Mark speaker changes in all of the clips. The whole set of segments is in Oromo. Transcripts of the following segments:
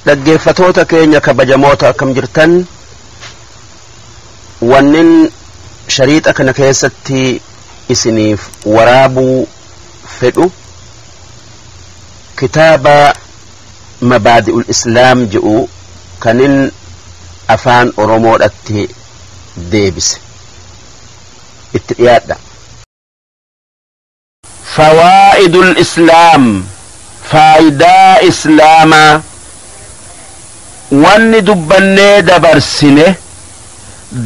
Speaker 1: Dhaggeeffatoota keenya kabajamoota, akkam jirtan? Wannin shariixa kana keessatti isiniif waraabuu fedhu kitaaba Mabaadi'ul Islaam jedhu kanin afaan Oromoodhatti deebise. Itti dhiyaadha. Fawaa'idul Islaam, faayidaa Islaamaa. Wanni dubbannee dabarsine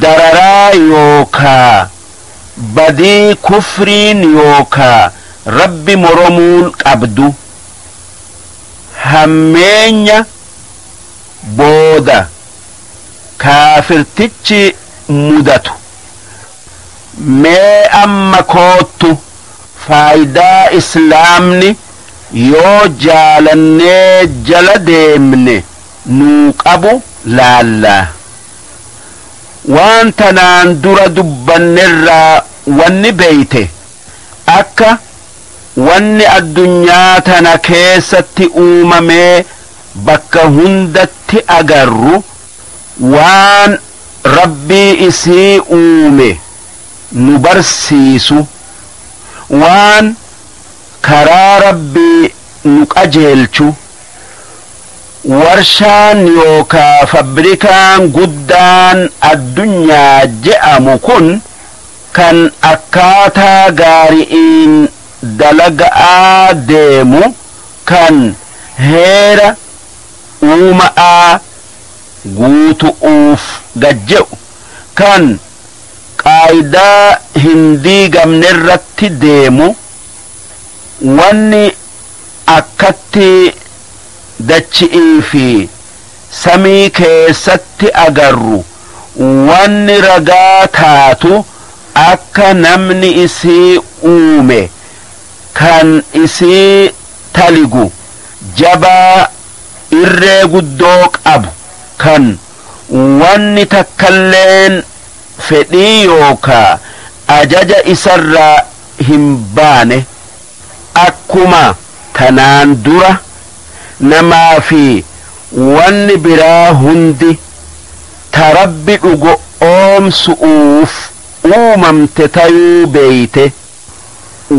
Speaker 1: dararaa yookaa badii kufriin yookaa Rabbi moromuun qabdu, hammeenya booda kaafirtichi mudatu. Mee amma koottu faayidaa Islaamni yoo jaalannee jala deemne nuu qabu laallaa. Waan tanaan dura dubbannerraa wanni beeyte, akka wanni addunyaa tana keessatti uumamee bakka hundatti agarru waan Rabbii isii uume nu barsiisu, waan karaa Rabbii nu qajeelchu. Warshaan yookaa fabrikaan guddaan addunyaa je'amu kun kan akkaataa gaari'iin dalaga'aa deemu, kan heera uuma'aa guutu'uuf gad je'u, kan qaayidaa hin diigamnerratti deemu, wanni akkatti dachi'ii fi samii keessatti agarru wanni ragaa taatu akka namni isii uume kan isii taligu jabaa irree guddoo qabu, kan wanni takkalleen fedhii yookaa ajaja isarraa hin baane. Akkuma tanaan dura namaa fi wanni biraa hundi ta Rabbi dhugo'oomsu'uuf uumamte tayuu beeyte.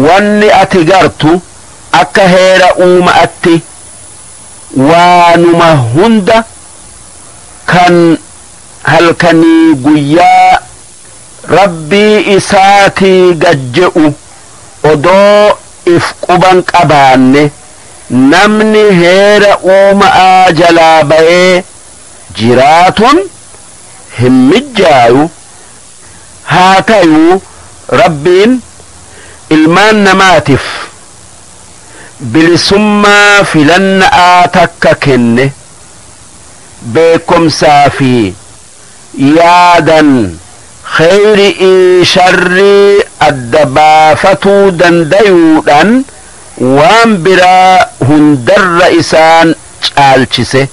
Speaker 1: Wanni ati gartu akka heera uuma'atti waanuma hunda kan halkanii guyyaa Rabbii isaatii gad je'u odoo if quban qabaanne, namni heera uuma'aa jalaa bayee jiraatun hin mijjaayu. Haa tayuu Rabbiin ilmaan namaatif bilisummaa filanna'aa takka kenne. Beekkomsaa fi yaadan kheyri'ii sharrii adda baafatuu dandayuudhan waan biraa hundarra isaan caalchise.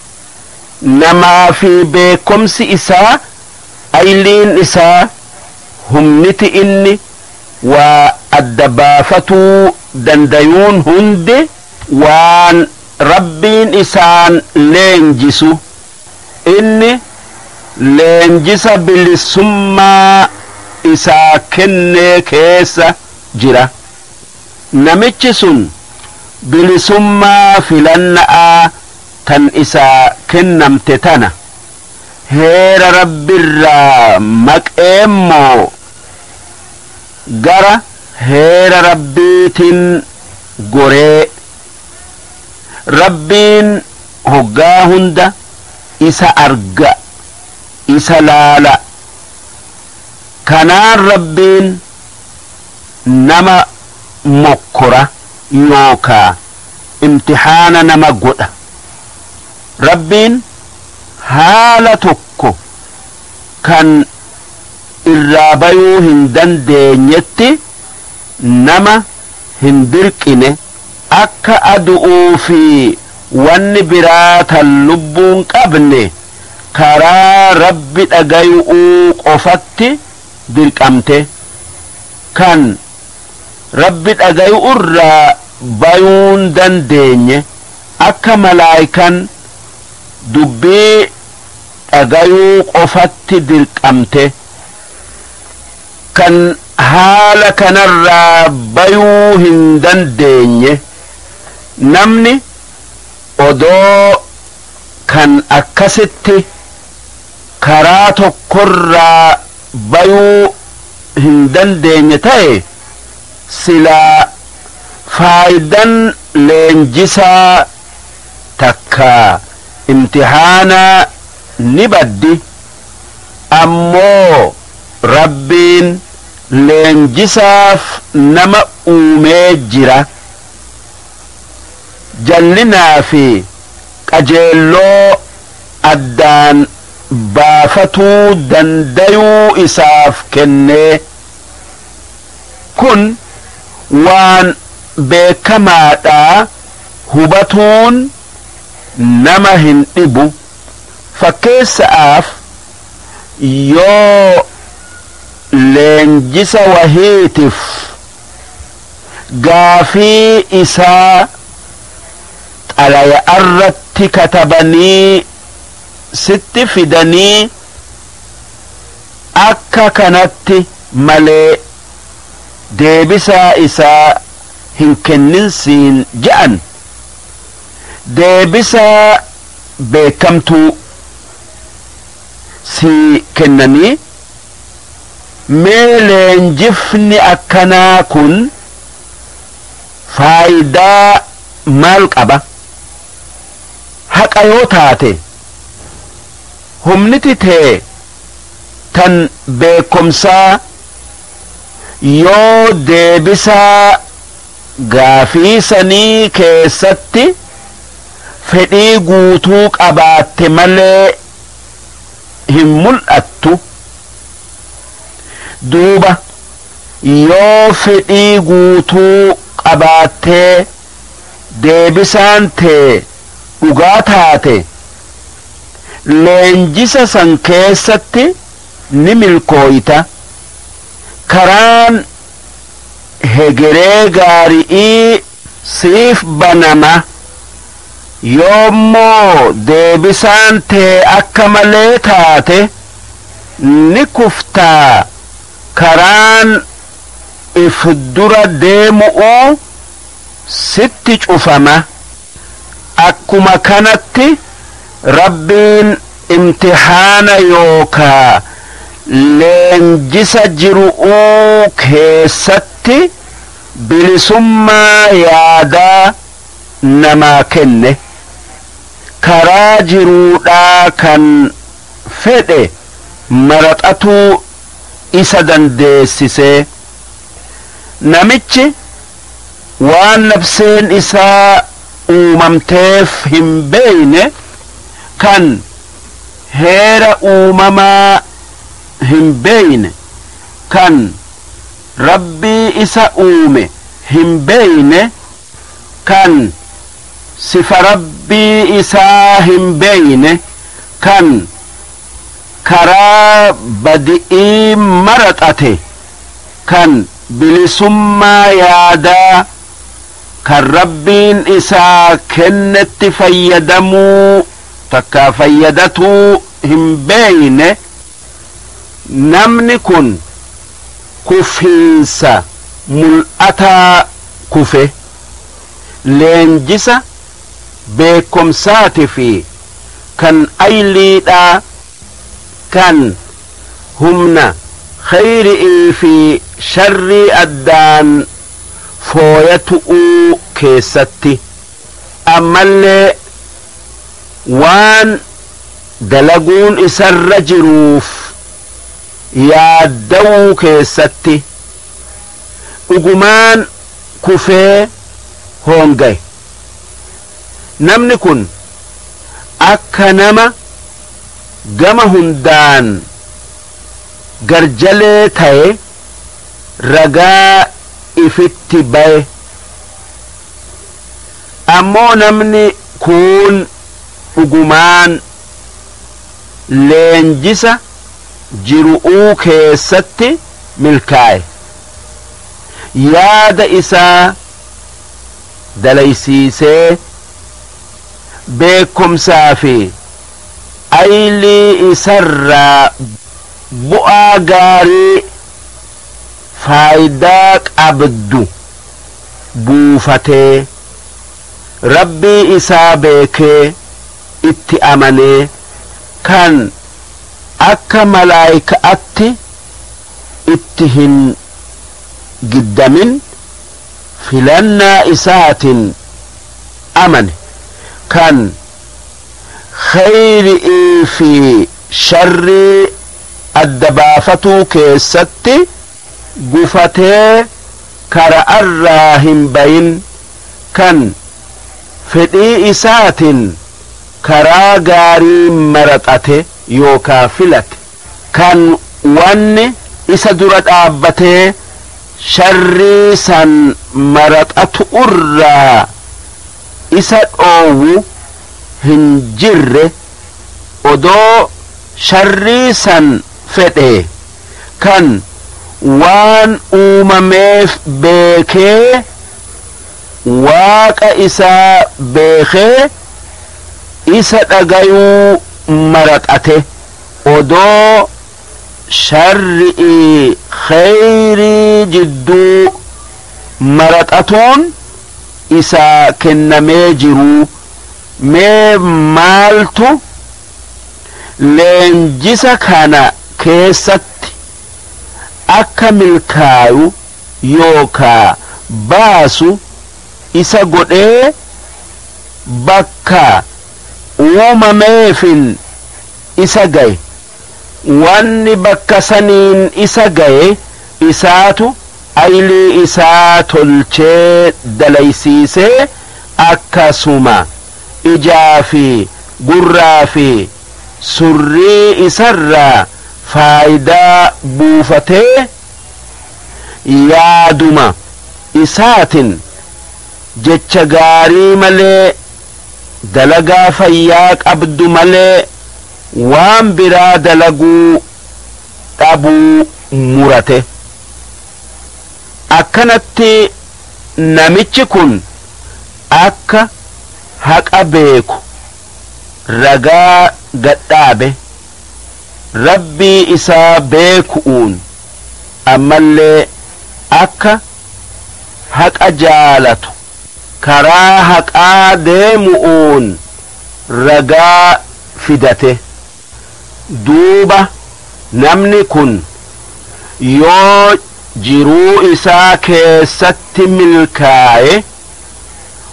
Speaker 1: Namaa fi beekkomsi isaa, ayliin isaa, humniti inni waa adda baafatuu dandayuun hundi waan Rabbiin isaan leenjisu. Inni leenjisa bilisummaa isaa kennee keessa jira. Namichi sun bilisummaa filanna'aa tan isaa kennamte tana heera Rabbirraa maqeemmoo gara heera Rabbiitin goree, Rabbiin hoggaa hunda isa arga, isa laala. Kanaan Rabbiin nama mokkora yookaa imtixaana nama godha. Rabbiin haala tokko kan irraa bayuu hin dandeenyetti nama hin dirqine. Akka adu'uu fi wanni biraa tan lubbuun qabne karaa Rabbi dhagayu'uu qofatti dirqamte, kan Rabbi dhagayu'urraa bayuun dandeenye, akka malaaykan Dubbii dhagayuu qofatti dirqamte. Kan haala kanarraa bayuu hin dandeenye, namni odoo kan akkasitti karaa tokkorraa bayuu hin dandeenye ta'e, silaa faayidan leenjisaa takka imtihaanaa ni baddi. Ammoo Rabbiin leenjisaaf nama uumee jira. Jallinaa fi qajeelloo addaan baafatuu dandayuu isaaf kennee. Kun waan beekamaadhaa, hubatuun nama hin dhibu. Fakkeessa'aaf, yoo leenjisa wahiitiif gaafii isaa xalaya'arratti katabanii sitti fidanii, akka kanatti malee deebisaa isaa hin kenninsiin je'an, deebisaa beekamtuu si kennanii, mee leenjifni akkanaa kun faayidaa maal qaba? Haqa yoo taate, humniti tee tan beekomsaa yoo deebisaa gaafii sanii keessatti fedhii guutuu qabaatte malee hin mul'attu. Duuba yoo fedhii guutuu qabaattee deebisaan tee dhugaa taate, leenjisa san keessatti ni milkooyta, karaan hegeree gaari'ii siif banama. Yoommoo deebisaan tee akka malee taate, ni kuftaa, karaan if dura deemu'uu sitti cufama. Akkuma kanatti Rabbiin imtihaana yookaa leenjisa jiru'uu keessatti bilisummaa yaadaa namaa kenne, karaa jiruudhaa kan fedhe maraxatuu isa dandeessisee. Namichi waan nafseen isaa uumamteef hin beeyne, kan heera uumamaa hin beeyne, kan Rabbii isa uume hin beeyne, kan sifa Rabbii isaa hin beeyne, kan karaa badi'ii maraxate, kan bilisummaa yaadaa kan Rabbiin isaa kennetti fayyadamuu takkaa fayyadatuu hin beeyne, namni kun kufiinsa mul'ataa kufe. Leenjisa beekomsaati fi kan ayliidhaa, kan humna khayri'ii fi sharrii addaan fooyatu'uu keessatti, ammallee waan dalaguun isarra jiruuf yaaddawuu keessatti dhugumaan kufee hoongaye. Namni kun akka nama gama hundaan garjalee ta'e ragaa ifitti baye. Ammoo namni kun dhugumaan leenjisa jiru'uu keessatti milkaa'e, yaada isaa dalaysiisee beekumsaa fi Aylii isarraa bu'aa gaarii faayidaa qabdu buufatee, Rabbii isaa beekee itti amanee, kan akka malaayika'atti itti hin giddamin, filannaa isaatin amane, kan kheyri'ii fi sharrii adda baafatuu keessatti gufatee kara'arraa hin bayin, kan fedhii isaatin karaa gaarii maraxate yookaa filate, kan wanni isa dura dhaabbatee sharrii san maraxatu irraa isa dhoowwu hin jirre, odoo sharrii san fedhe, kan waan uumameef beekee, Waaqa isaa beekee isa dhagayuu maraxate, odoo sharri'ii kheyrii jidduu maraxatuun isaa kennamee jiruu, mee maaltu leenjisa kana keessatti akka milkaayu yookaa baasu isa godhee bakka uumameefin isa gaye? Wanni bakka saniin isa gaye isaatu aylii isaa tolchee dalaysiisee, akkasuma ijaa fi gurraa fi surrii isarraa faayidaa buufatee, yaaduma isaatin jecha gaarii malee, dalagaa fayyaa qabdu malee waan biraa dalaguu dhabuu murate. Akkanatti namichi kun akka haqa beeku ragaa gad dhaabe, Rabbii isaa beeku'uun, ammallee akka haqa jaalatu karaa haqaa deemu'uun ragaa fidate. Duuba namni kun yoo jiruu isaa keessatti milkaaye,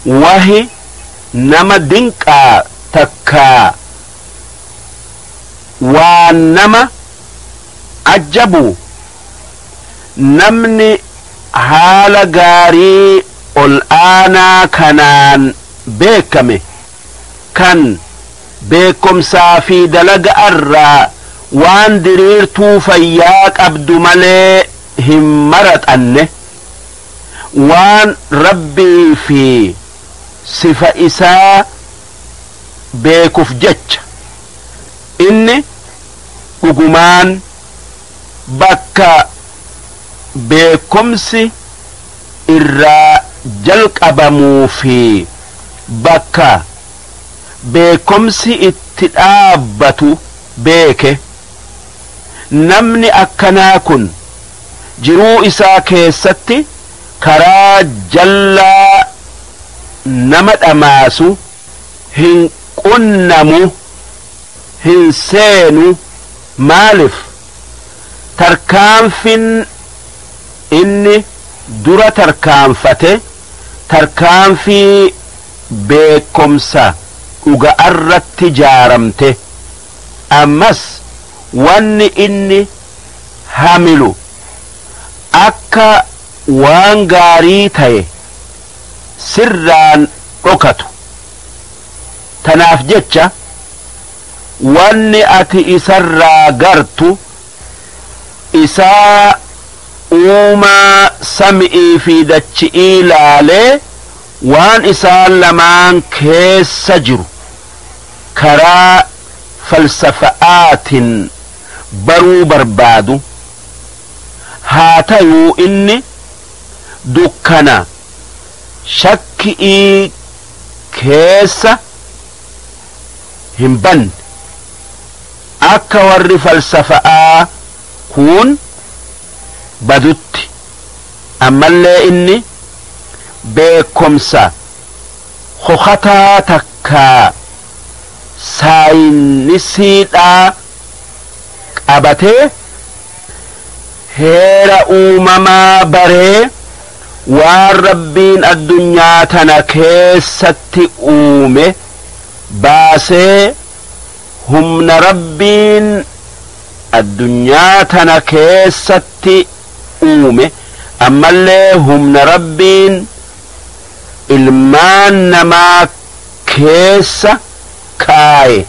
Speaker 1: wahi nama dinqaa takkaa waan nama ajjabu, namni haala gaarii ol aanaa kanaan beekkame, kan beekkomsaa fi dalaga'arraa waan diriirtuu fayyaa qabdu malee hin maraxanne, waan Rabbii fi sifa isaa beekuf jecha, inni dhugumaan bakka beekkomsi irraa jalqabamuu fi bakka beekkomsi itti dhaabbatu beeke. Namni akkanaa kun jiruu isaa keessatti karaa jallaa nama dhamaasu hin qunnamu, hin seenu. Maalif? Tarkaanfin inni dura tarkaanfate tarkaanfii beekkomsa dhuga'arratti jaaramte. Ammas wanni inni hamilu akka waan gaarii taye sirraan dhokatu. Tanaaf jecha wanni ati isarraa gartu isaa uumaa sami'ii fi dachi'ii laalee waan isaan lamaan keessa jiru karaa falsafa'aatin baruu barbaadu haa tayuu, inni dukkana shakki'ii keessa hin banne. Akka warri falsafa'aa kun badutti ammallee inni beekkomsa hokataa takkaa saayinisiidhaa qabatee heera uumamaa baree waan Rabbiin addunyaa tana keessatti uume baasee humna Rabbiin addunyaa tana keessatti uume ammallee humna Rabbiin ilmaan namaa keessa kaaye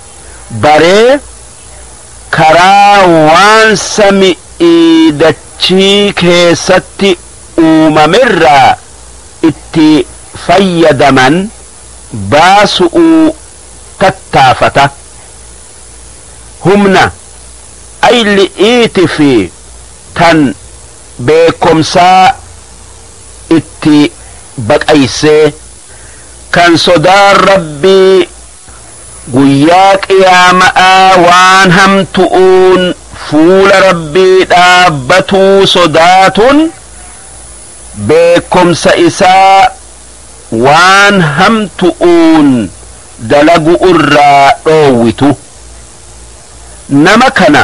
Speaker 1: baree karaa waan sami'ii dachii keessatti uumamerraa itti fayyadaman baasu'uu tattaafata. Humna ayli'iiti fi tan beekomsaa itti baqaysee kan sodaan Rabbii guyyaa qiyaama'aa waan hamtu'uun fuula Rabbii dhaabbatuu sodaatun beekomsa isaa waan hamtu'uun dalagu irraa dhoowwitu. Nama kana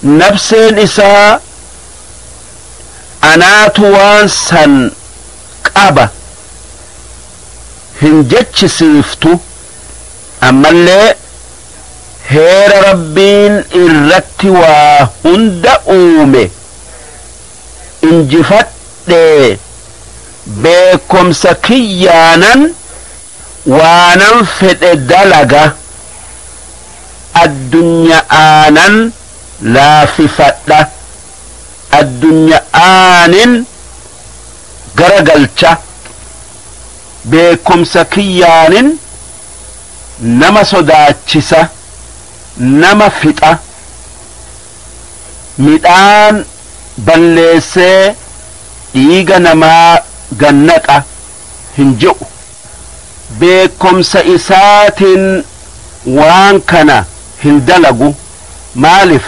Speaker 1: nafseen isaa anaatu waan san qaba hin jechisiiftu, ammallee heera Rabbiin irratti waa hunda uume injifadhee beekomsa kiyyaanan waanan fedhe dalaga addunyaa'aanan laafifadha addunyaa'aanin garagalcha beekomsa kiyyaanin nama sodaachisa nama fixa midhaan balleessee dhiiga namaa gannaqa hin je'u. Beekomsa isaatiin waan kana hin dalagu. Maaliif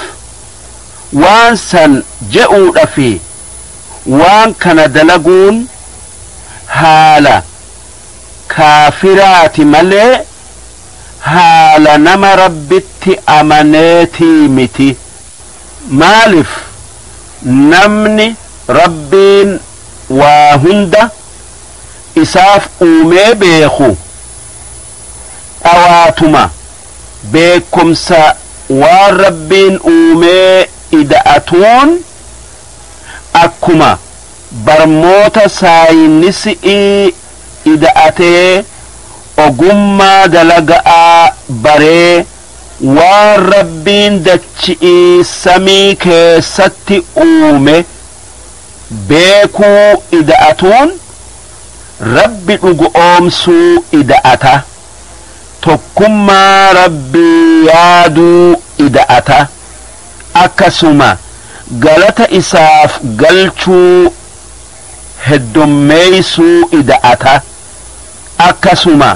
Speaker 1: waan san je'uudha fi waan kana dalaguun haala kaafiraati malee haala nama Rabbitti amaneetii miti. Maaliif namni Rabbiin waa hunda isaaf uumee beeku dhawaatuma beekumsa waan Rabbiin uumee ida'atuun akkuma barmoota saayinisi'ii ida'atee ogummaa dalaga'aa baree waan Rabbiin dachi'ii samii keessatti uume beekuu ida'atuun Rabbi dhugoomsuu ida'ata, tokkummaa Rabbii yaaduu ida'ata, akkasuma galata isaaf galchuu heddummeeysuu ida'ata, akkasuma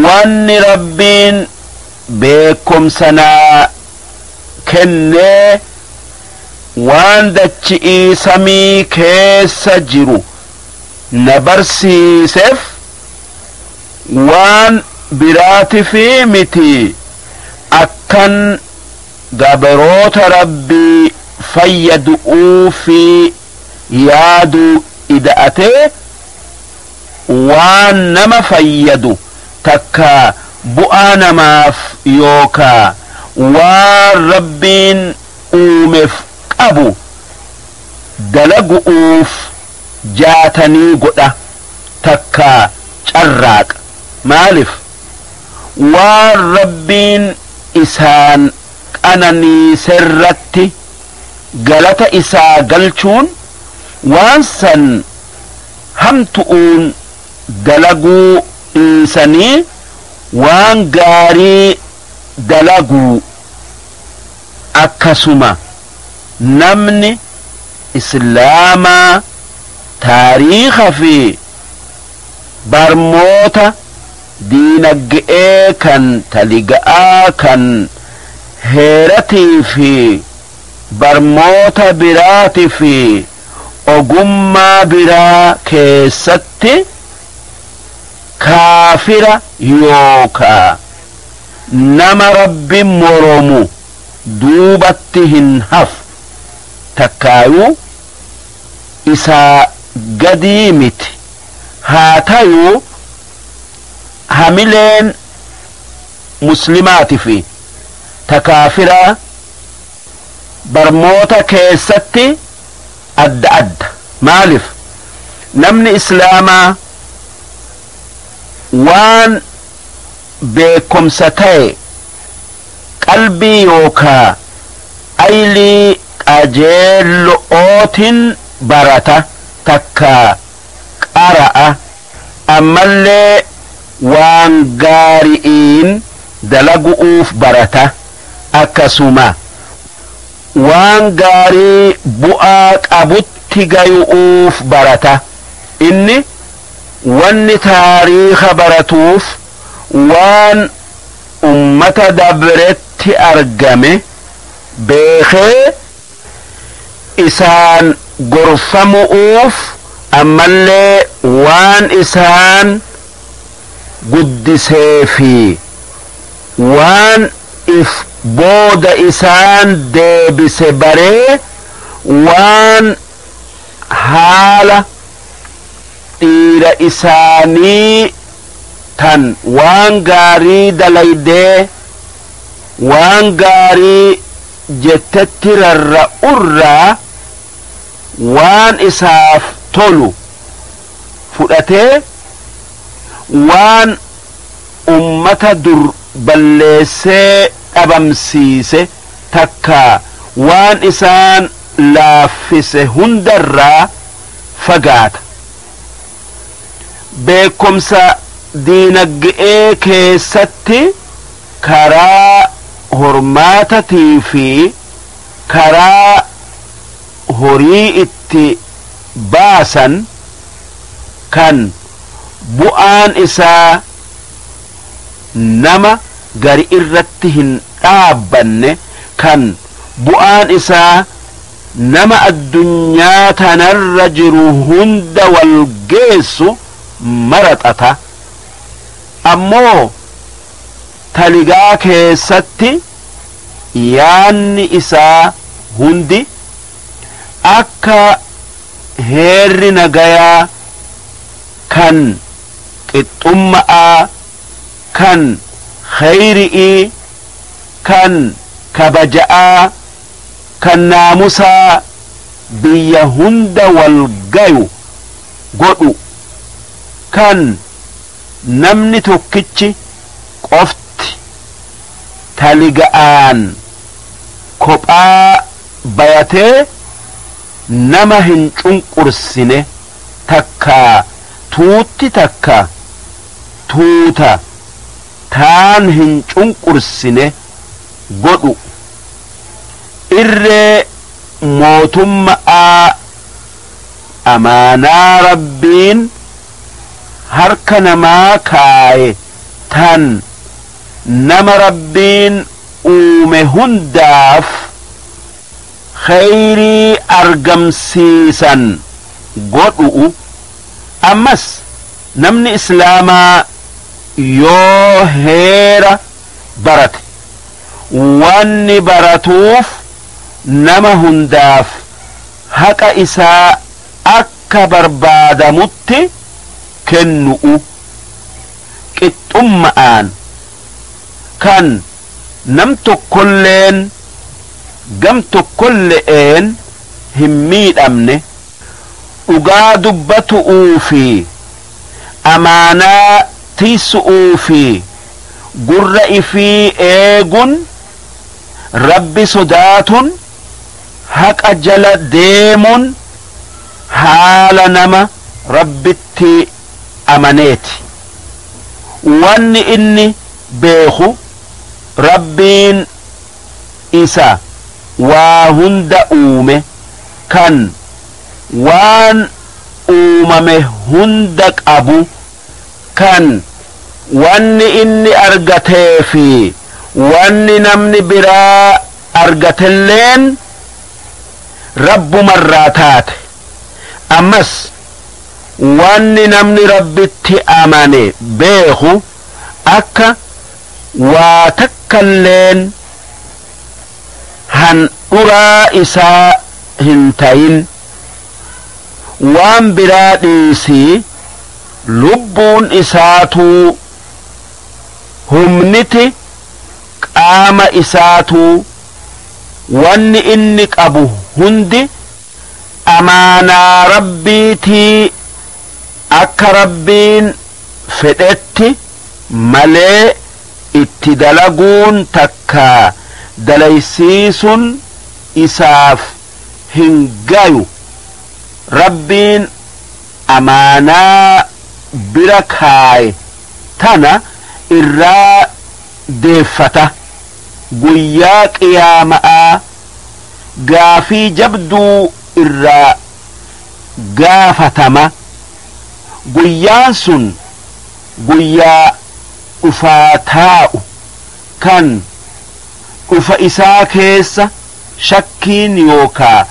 Speaker 1: wanni Rabbiin beekomsa naa kennee waan dachi'ii samii keessa jiru na barsiiseef waan biraatifi miti akkan gabaroota Rabbii fayyadu'uu fi yaaduu ida'atee waan nama fayyadu takka bu'aa namaaf yookaa waan Rabbiin uumeef qabu dalagu'uuf jaatanii godha takka carraaqa. Maaliif waan Rabbiin isaan qananiiserratti galata isaa galchuun waan san hamtu'uun dalaguu dhiisanii waan gaarii dalaguu. Akkasuma namni islaamaa taariikha fi barmoota diinagge'ee kan taliga'aa kan Heeratii fi barmoota biraati fi ogummaa biraa keessatti kaafira yookaa nama Rabbi moromu duubatti hin hafu, takkaayuu isaa gadii miti. Haa tayuu hamileen muslimaati fi ta kaafiraa barmoota keessatti adda adda. Maalif? Namni islaamaa waan beekomsa ta'e qalbii yookaa aylii qajeello'ootin barata takkaa qara'a, ammallee waan gaari'iin dalagu'uuf barata. Akkasuma waan gaarii bu'aa qabutti gayu'uuf barata. Inni wanni taariikha baratuuf waan ummata dabretti argame beekee isaan gorfamu'uuf, ammallee waan isaan guddisee fi waan if booda isaan deebise baree, waan haala dhiira isaanii tan waan gaarii dalaydee waan gaarii jettetti rarra'urraa waan isaaf tolu fudhatee, waan ummata dur balleessee dhabamsiise takka waan isaan laaffise hundarraa fagaata. Beekumsa diinagdee keessatti karaa hormaatatii fi karaa horii itti baasan kan bu'aan isaa nama gari irratti hin dhaabbanne, kan bu'aan isaa nama addunyaa tanarra jiru hunda wal geessu maraxata. Ammoo taligaa keessatti yaanni isaa hundi akka heerri nagayaa kan qixxumma'aa, kan khayri'ii, kan kabaja'aa, kan naamusaa biyya hunda wal gayu godhu, kan namni tokkichi qofti taliga'aan kophaa bayatee nama hin cunqursine, takka tuutti takka tuuta taan hin cunqursine godhu. Irree mootummaa amaanaa Rabbiin harka namaa kaaye tan nama Rabbiin uume hundaaf khayrii argamsiisan godhu'u. Ammas namni islaamaa yoo heera barate, wanni baratuuf nama hundaaf haqa isaa akka barbaadamutti kennu'u, qixxumma'aan, kan nam tokkolleen gam tokkolle'een hin miidhamne, dhugaa dubbatu'uu fi amaanaa tiisu'uu fi gurra ifii eegun, Rabbi sodaatun, haqa jala deemun haala nama Rabbitti amaneeti. Wanni inni beeku Rabbiin isa waa hunda uume, kan waan uumame hunda qabu, kan wanni inni argatee fi Wanni namni biraa argatelleen rabbumarraa taate. Ammas wanni namni rabbitti amane beeku akka waa takkalleen handhuraa isaa hin tayin, waan biraa dhiisii lubbuun isaatuu, humniti qaama isaatuu, wanni inni qabu hundi amaanaa rabbiitii akka rabbiin fedhetti malee itti dalaguun takka dalaysiisun isaaf hin gayu. Rabbiin amaanaa bira kaaye tana irraa deeffata. Guyyaa qiyaama'aa gaafii jabduu irraa gaafatama. Guyyaan sun guyyaa dhufaa taa'u kan dhufa isaa keessa shakkiin yookaa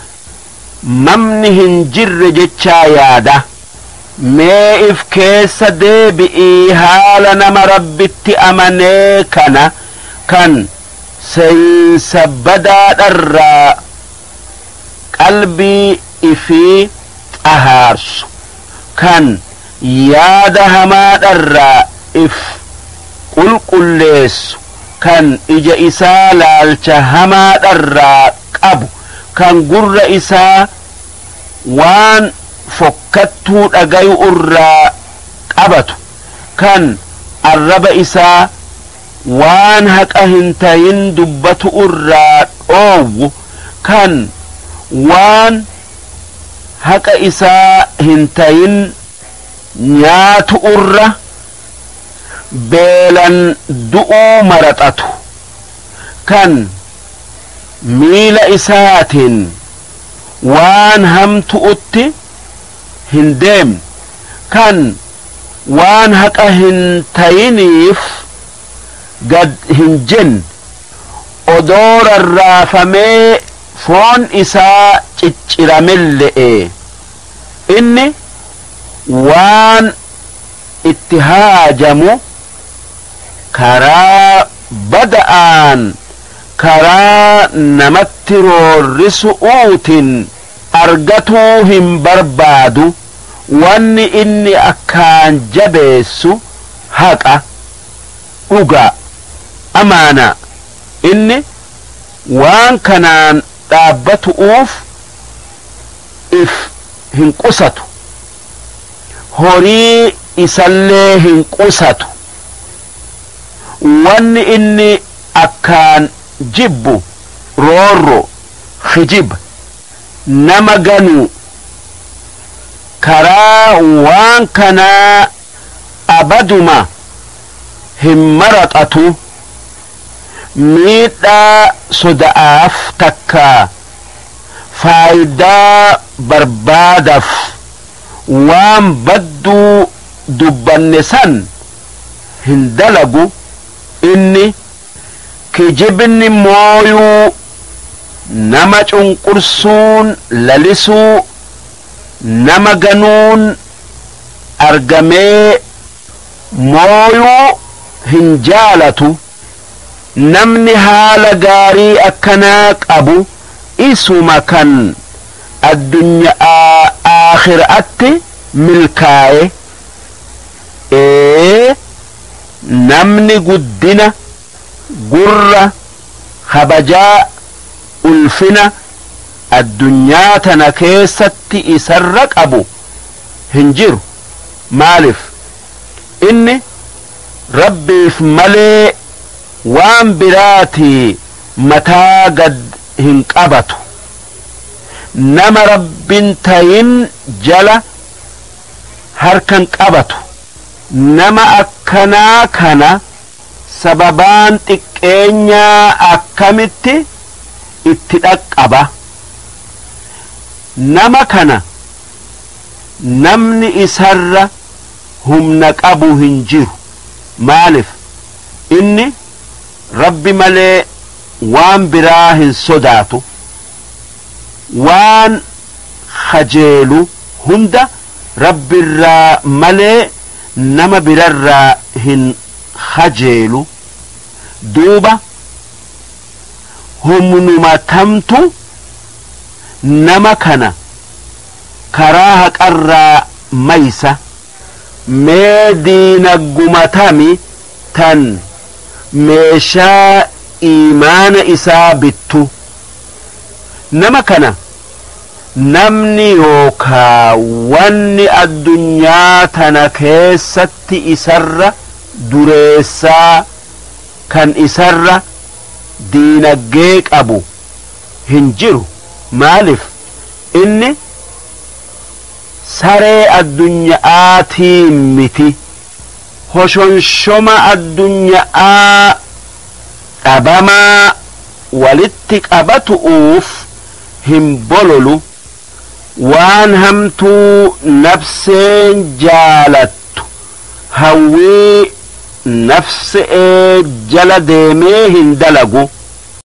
Speaker 1: mamni hin jirre jechaa yaada. Mee if keessa deebi'ii haala nama rabbitti amanee kana kan seensa badaadharraa qalbii ifii xahaarsu, kan yaada hamaadharraa if qulqulleessu, kan ija isaa laalcha hamaadharraa qabu, kan gurra isaa waan fokkattuu dhagayu irraa qabatu, kan arraba isaa waan haqa hin tayin dubbatu irraa dhoowwu, kan waan haqa isaa hin tayin nyaatu irra beelan du'uu maraxatu, kan miila isaatiin waan hamtu'utti hin deemne, kan waan haqa hin tayiniif gad hin jenne, odoo rarraafamee foon isaa cicciramelle'e inni waan itti haajamu karaa bada'aan karaa namatti roorrisu'uutiin argatuu hin barbaadu. Wanni inni akkaan jabeessu haqa, dhugaa, amaanaa. Inni waan kanaan dhaabbatu'uuf if hin qusatu, horii isallee hin qusatu. Wanni inni akkaan jibbu roorro, kijiba, nama ganuu. Karaa waan kanaa abaduma hin maraxatu. Miidhaa soda'aaf takka faayidaa barbaadaf waan badduu dubbanne san hin dalagu. Inni kijibni mooyuu, nama cunqursuun lalisuu, nama ganuun argamee mooyuu hin jaalatu. Namni haala gaarii akkanaa qabu isuma kan addunyaa aakhiraatti milkaa'e. Ee, namni guddina, gurra, kabajaa, ulfina addunyaa tana keessatti isarra qabu hin jiru. Maaliif? Inni rabbiif malee waan biraatii mataa gad hin qabatu. Nama rabbin tayin jala harkan qabatu. Nama akkanaa kana sababaan xiqqeenyaa akkamitti itti dhaqqaba? Nama kana namni isarra humna qabu hin jiru. Maaliif? Inni Rabbi malee waan biraa hin sodaatu. Waan kajeelu hunda Rabbirraa malee nama birarraa hin kajeelu. Duuba humnuma tamtu nama kana karaa haqarraa maysa? Mee diinagguma tami tan meeshaa iimaana isaa bittu? Nama kana namni yookaa wanni addunyaa tana keessatti isarra dureessaa, kan isarra diinaggee qabu hin jiru. Maalif? Inni saree addunya'aatii miti, hoshonshoma addunya'aa dhabamaa walitti qabatu'uuf hin bololu. Waan hamtuu nafseen jaalattu hawwii nafse'ee jala deemee hin dalagu.